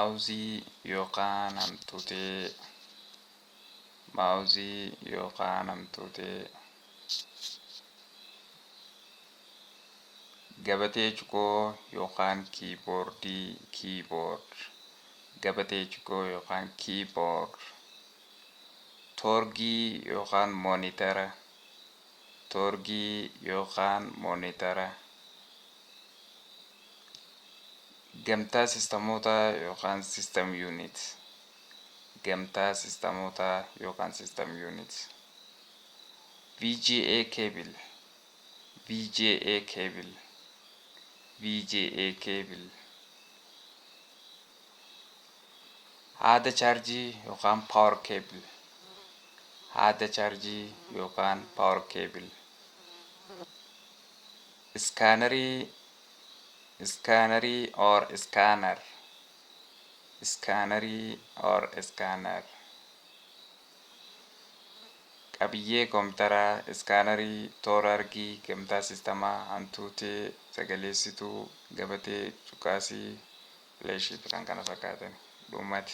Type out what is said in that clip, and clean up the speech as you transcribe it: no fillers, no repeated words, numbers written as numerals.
Maawuzii yookaan hantuutee. Maawuzii yookaan hantuutee. Gabatee cukoo yookaan kiiboordii, keyboard. Gabatee cukoo yookaan keyboard. Toorgii yookaan moonitara. Toorgii yookaan moonitara. Gamtaa sistamootaa yookaan system unit. Gamtaa sistamootaa yookaan system unit. VGA cable. VGA cable. VGA cable. Haada chaarjii yookaan power cable. Haada chaarjii yookaan power cable. Iskaanarii, iskaanarii or scanner. Iskaanarii or scanner. Qabiyyee kompiitaraa, iskaanarii, toora argii, gamtaa sistamaa, hantuutee, sagaleessituu, gabatee cuqaasii, fileeshii fi kan kana fakkaatan. Dhumate.